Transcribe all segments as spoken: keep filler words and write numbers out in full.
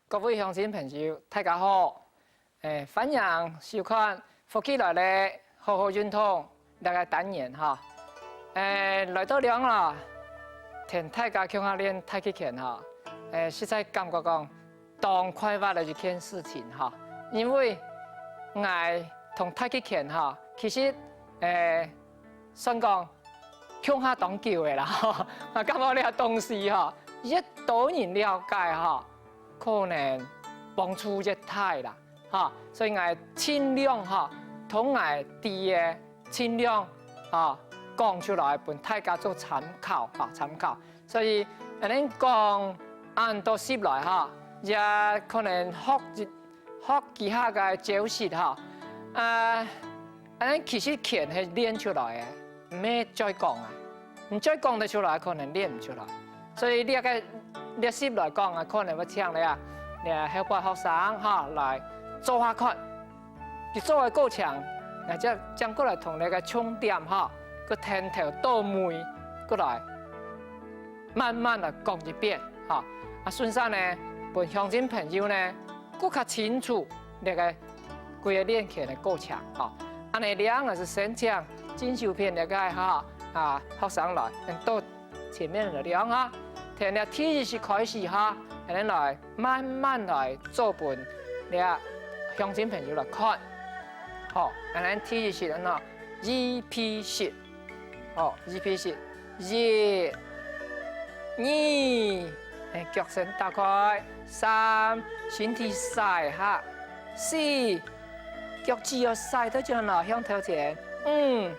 各位鄉親朋友，大家好！誒，歡迎收看福氣來了，好好運動這個單元哈。誒，來到這啦，同大家共下練太極拳哈，誒，實在感覺講當快活个一件事情哈，因為𠊎同太極拳哈，其實誒，算講共下當久个啦哈，啊，感覺這東西哈，越多人了解哈， 可能幫助越大啦，哈。所以𠊎盡量哈，同𠊎知个盡量哈，講出來分大家做參考哈，參考。所以恁樣講，恁多集來哈，也可能學一學幾下个招式哈，啊，恁樣其實拳係練出來个，毋係嘴講啊。 毋嘴講得出來，可能練毋出來。所以這個練習來講啊，可能會請你啊，你後背學生哈來做下看。佢做个過程，𠊎正正過來同你个重點哈，个拳頭到尾過來慢慢來講一遍哈。啊，順續呢，分鄉親朋友呢，更加清楚這個 規個練拳个過程哈。恁樣這𠊎就先請進修片這個哈，啊，學生來，到前面來練哈。從這第一式開始哈，恁樣來慢慢來做分這鄉親朋友來看。好，恁樣第一式恁樣，E P式。 好，E P式，一、二，誒，腳先打開，三，身體徙下，四，腳趾愛徙到轉來向頭前，五，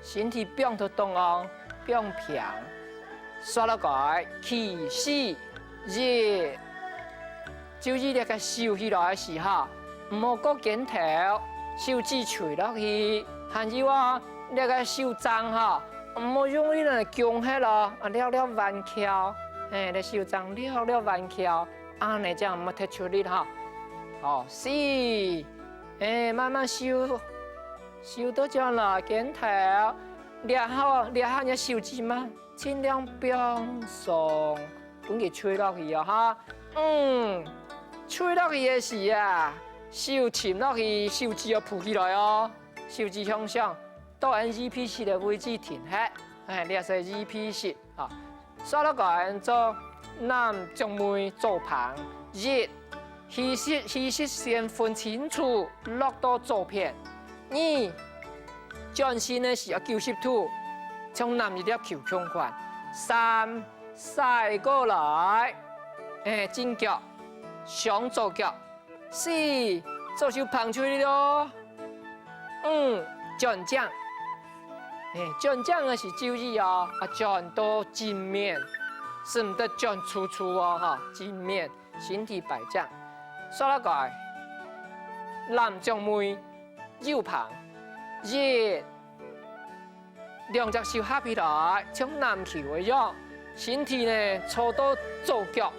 身體放到中央，放平，煞落來，起勢，一， 注意這個收起來个時候，毋好過肩頭，手指垂落去。還有啊，這個手踭哈，毋好用力來弓忒咯，啊，略略彎翹，嘿，這手踭略略彎翹，恁樣正毋好忒出力哈。好，四，誒，慢慢收，收到轉來肩頭，這下這下你手指嘛， 盡量放鬆，分佢垂落去啊哈。嗯，垂落去个時啊，手沉落去，手指愛浮起來哦，手指向上，到𠊎E P式个位置停歇，哎，這係E P式啊。煞落來做攬掌尾做旁，一， 氣息，氣息先分清楚，落到左片。二，轉身个時愛九十度，像攬一粒球共款。三，徙過來，誒，正腳，向左腳。四，左手挷出去咯。五，轉正。誒，轉正个時注意哦，啊，轉到正面，使毋得轉出去哦，哈，正面。 身體擺正，煞落來，攬掌尾，右旁，一，兩隻手合起來，像籃球一樣，身體呢坐到左腳，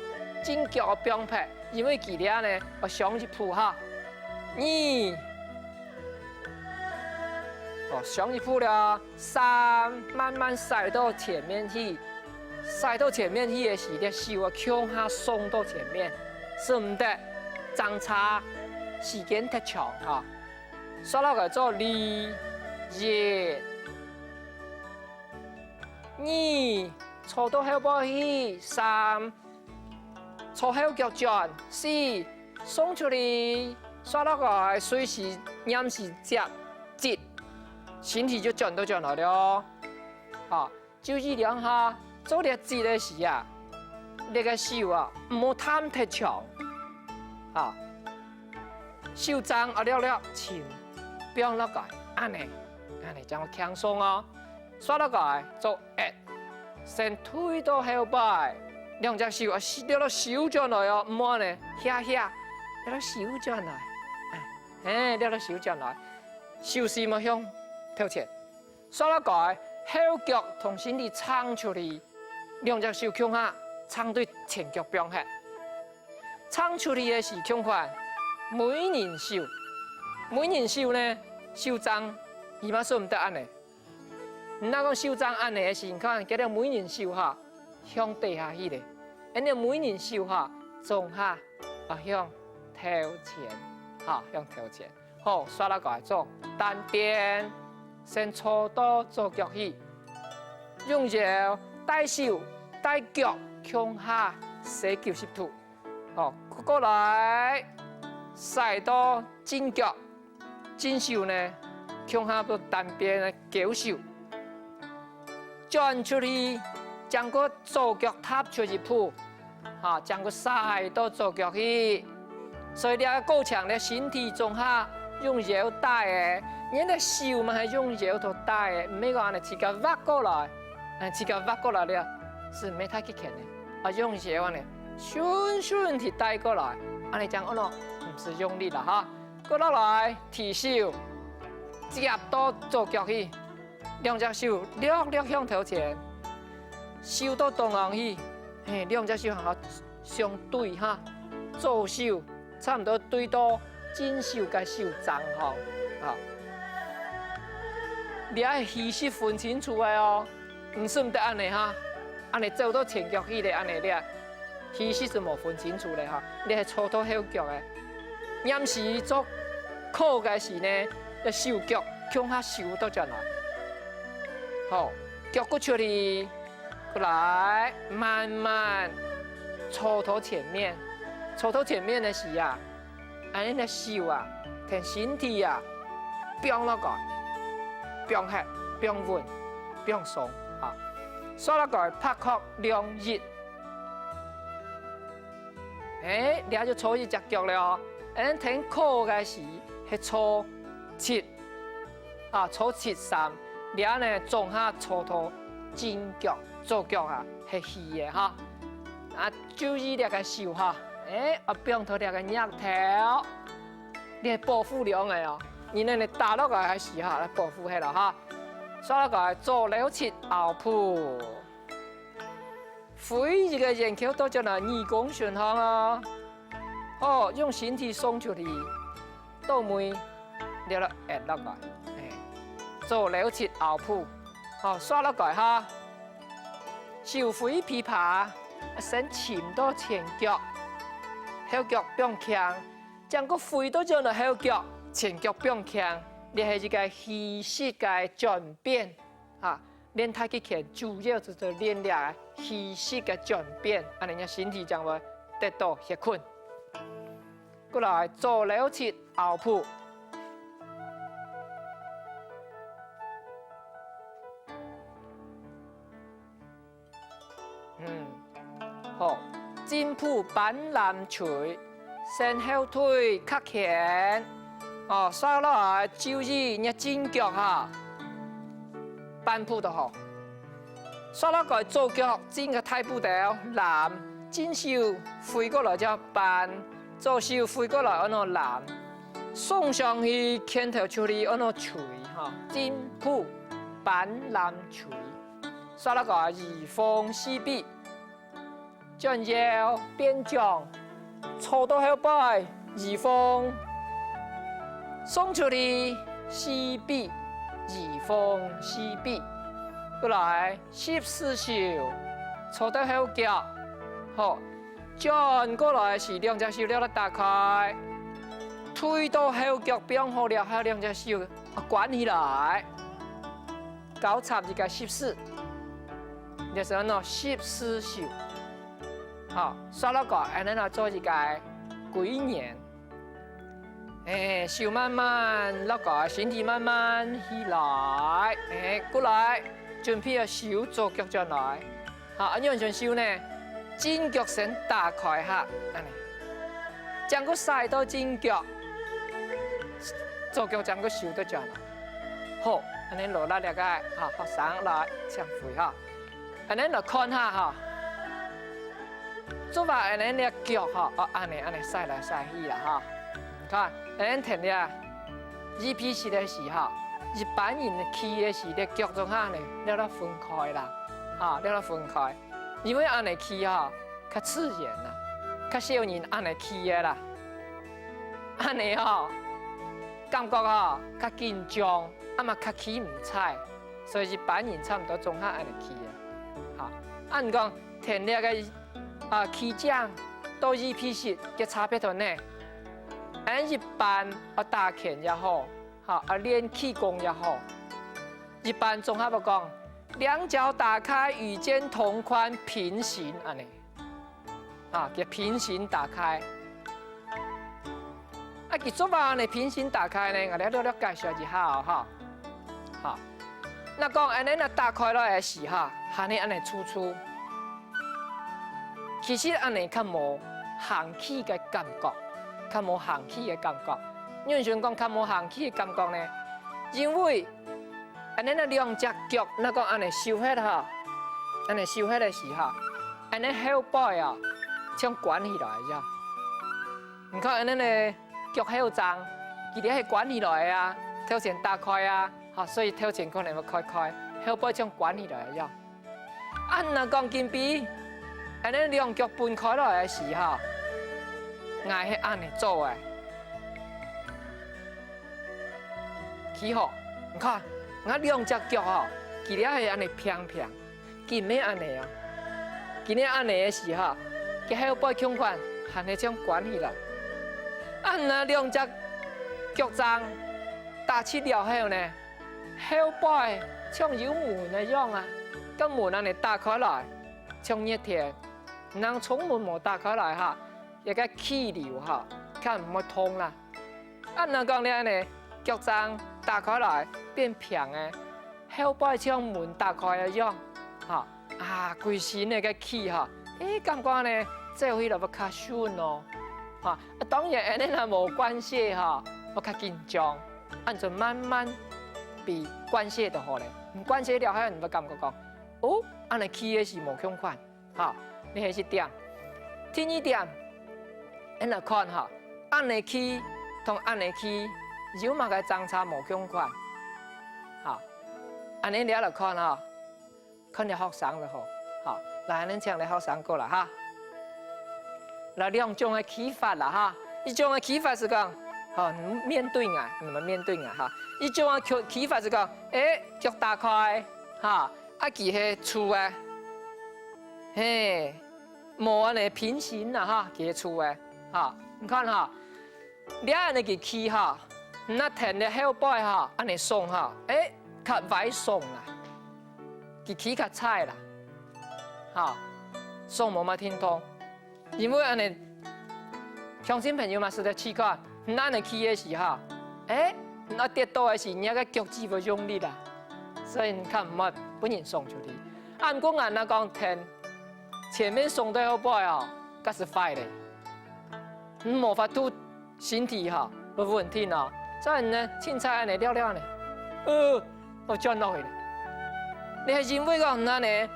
正腳放忒，因為佢這呢愛向一步哈。二，哦，向一步了。 三，慢慢徙到前面去。徙到前面去个時，這手啊共下送到前面，使毋得爭差時間忒長哈。煞落來做二，一，二，坐到後背去，三， 坐後腳轉，四，送出去，煞落來，隨時黏時接直，身體就轉到轉來了。好，注意兩下，做這直个時啊，這個手啊，毋好攤忒長。好，手踭啊，略略前，放落來，恁呢，恁呢正會輕鬆哦。 煞落來做一，先推到後背，兩隻手啊，略略收轉來哦，毋好呢，下下，略略收轉來，嘿，略略收轉來，手心愛向頭前。煞落來，後腳同身體撐出去，兩隻手共下撐對前腳放忒。 撐出去个時共款，每人手，每人手呢，手踭，佢嘛使毋得恁呢。你若講手踭恁呢个時，你看，佢兜每人手哈，向底下去咧，恁呢每人手哈，總下啊，向頭前，哈，向頭前。好，紲落過來做單邊，先坐到左腳去，用腰帶手帶腳共下踅九十度。好，過來，徙到正腳，正手呢，共下到單邊个勾手。 轉出去，將个左腳踏出一步，哈，將个徙到左腳去。所以這个過程呢，身體總下用腰帶个，你个手嘛係用腰頭帶个，毋係講恁樣自家滑過來，哎，自家滑過來了，係毋係太極拳呢？啊，用腰恁樣順順地帶過來，恁樣講，哦，毋使用力了哈。過落來，提手，接到左腳去。 兩隻手略略向頭前，收到中央去，嘿，兩隻手行到相對哈，左手差毋多對到正手个手踭吼，啊。這个氣息分清楚个哦，毋使毋得恁樣哈，恁樣走到前腳去咧，恁樣咧。 其實係無分清楚咧哈，你係坐到後腳个。黏時做揢个時呢，這手腳共下收到轉來。好，腳骨出去，過來，慢慢坐到前面。坐到前面个時啊，恁樣个手啊，同身體啊，放落來，放核，放穩，放鬆啊。紲落來，拍曲兩一。 欸，這就坐一隻腳了哦。恁樣跈揢个時係坐直，啊，坐直三。這呢，總下坐到正腳，左腳啊，係虛个哈。啊，注意這个手哈，欸，啊，放到這个額頭，你係保護兩个哦。你呢，你打落來个時哈，來保護係了哈。紲落來做摎直拗步。 飛一个圓圈到轉來耳公脣項哦。好，用身體送出去，到尾，了了，壓落來，嘿，做摎直拗步。好，紲落來哈。手揮琵琶，先尋到前腳，後腳放輕，正過揮到轉來後腳，前腳放輕，這係一个氣息个轉變。 哈，練太極拳主要就係練這个氣息个轉變，恁樣你身體正會得到歇睏。過來，做摎直拗步。嗯，好，進步板攬捶，先後腿較前。哦，紲落來注意若正腳哈，半步就好。紲落來左腳正个大步調攬，正手揮過來就扳，左手揮過來恁樣攬，送上去拳頭出去恁樣捶哈，進步板攬捶。 紲落來移風四臂，轉腰變掌，坐到後背，移風，送出去，四臂，移風四臂。過來，十字手，坐到後腳，好，轉過來係兩隻手了打開，推到後腳放好了，還有兩隻手啊，關起來。 交叉一个十字，這係安到十字手。好，紲落來，恁樣來做一个歸圓。欸，手慢慢落來，身體慢慢起來。欸，過來，準備好收左腳轉來。 好，恁樣仰般收呢？正腳先打開哈，恁樣。正過徙到正腳，左腳正過收到轉來。好，恁樣落力了个，好，學生來，請揮哈。恁樣來看下哈。做法恁樣這腳哈，哦，恁樣，恁樣徙來徙去啦哈。看，恁樣停了。 一比一个時候，一般人企个時，這腳總下呢，了了分開啦，哈，了了分開。因為恁樣企哈，較自然啦，較少人恁樣企个啦。恁樣吼，感覺吼，較緊張，啊嘛較企毋在，所以一般人差毋多總下恁樣企个。哈，啊，你講，跈這个 啊，企正，到二P式个差別在哪？恁一般愛打拳也好，哈，愛練氣功也好，一般總係會講，兩腳打開，與肩同寬，平行恁呢。啊，叫平行打開。啊，佢做法呢，平行打開呢，𠊎兜略略介紹一下哦，哈。好，那講恁呢，那打開來个時哈，還係恁呢粗粗。其實恁呢較無行氣个感覺，較無行氣个感覺。有人想講較無行氣个感覺呢，因為恁呢，那兩隻腳，那講恁呢收忒哈，恁呢收忒个時哈，恁呢後背啊，像關起來一樣。 你看恁呢个腳後踭，佢兜係關起來个啊，頭前打開啊，哈，所以頭前可能會開開，後背像關起來一樣。啊，若講今晡，恁呢兩腳分開來个時哈，𠊎係恁呢做个。企好，你看，𠊎兩隻腳吼，佢兜係恁呢平平。 佢毋係恁呢啊。佢係恁呢个時哈，佢後背共款還係像關起來。恁呢兩隻腳踭打直了後呢，後背像有門个樣啊，該門恁呢打開來，像熱天，人窗門無打開來哈，這个氣流哈，較毋會痛啦。 恁呢講了呢，腳踭打開來變平个，後背像門打開个樣，哈，啊，歸身个个氣哈，誒，感覺呢，走起來會較順哦，哈，啊，當然恁呢若無關節哈，會較緊張，恁就慢慢比關節就好咧。你關節了後，你會感覺講，哦，恁呢企个時無共款。 好，這係一點。第二點，𠊎來看哈，恁呢企同恁呢企有麼个爭差無共款？好，恁呢這來看哈，看這學生就好。好，來，恁呢請這學生過來哈。來，兩種个企法啦哈，一種个企法係講，好，你面對𠊎，你們面對𠊎哈。一種个企，企法係講，誒，腳打開，哈， 啊，佢係蹙个，嘿，無恁呢平行啦哈，佢係蹙个，哈，你看哈，這恁呢佢企哈，若跈這後背哈，恁呢鬆哈，誒，較會鬆啦，佢企較𫞼啦，哈，鬆無麼停動。 因為恁呢，鄉親朋友嘛，試著試看，你恁呢企个時候，誒，你跌倒个時，你个腳趾會用力啦，所以你較毋會分人送出去。啊，毋過𠊎若講跈前面送到後背哦，該係壞咧。你無法度身體哈，會穩定哦。所以呢，凊彩恁呢溜溜呢，呃，會轉落去咧。你係因為講你恁呢，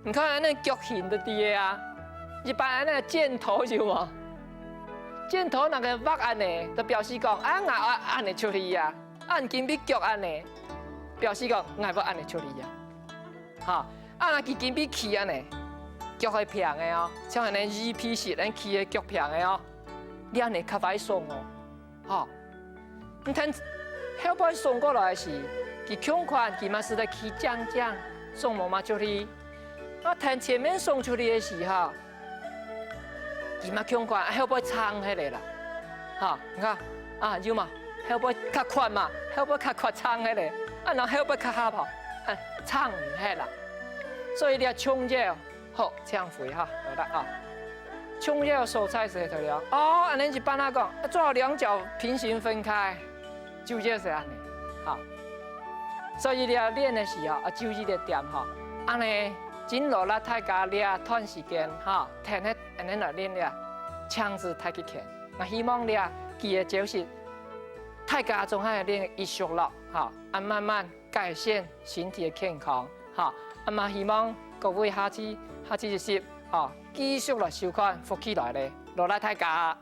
你看恁呢腳形就知个啊，一般恁呢箭頭有無？箭頭若个畫恁呢，就表示講，啊，𠊎愛恁呢出去啊，啊，你今晡日腳恁呢，表示講，𠊎愛恁呢出去啊。哈，啊，佢今晡日企恁呢，腳係平个哦，像恁呢二P式恁企个腳平个哦，這恁呢較會鬆哦。 吼，你跈後背送過來个時，佢共款佢嘛試著企正正，送無嘛出去。啊，跈前面送出去个時哈，佢嘛共款後背撐起來啦。哈，你看啊，有無？後背較闊嘛，後背較闊撐起來，啊，然後後背較狹吼，啊，撐毋起啦。所以你愛重要 好，請回哈，好了啊。重要所在係這了。哦，恁呢一般來講，做好兩腳平行分開，就係恁呢。好，所以你愛練个時候，啊，注意這點哈。恁呢，真勞力大家這段時間哈，跈等恁呢來練這，強子太極拳。𠊎希望這幾个招式，大家總還練一熟了哈，啊，慢慢 改善身體个健康，哈。啊嘛希望各位下次，下次一集，哈，繼續來收看福氣來了，勞力大家。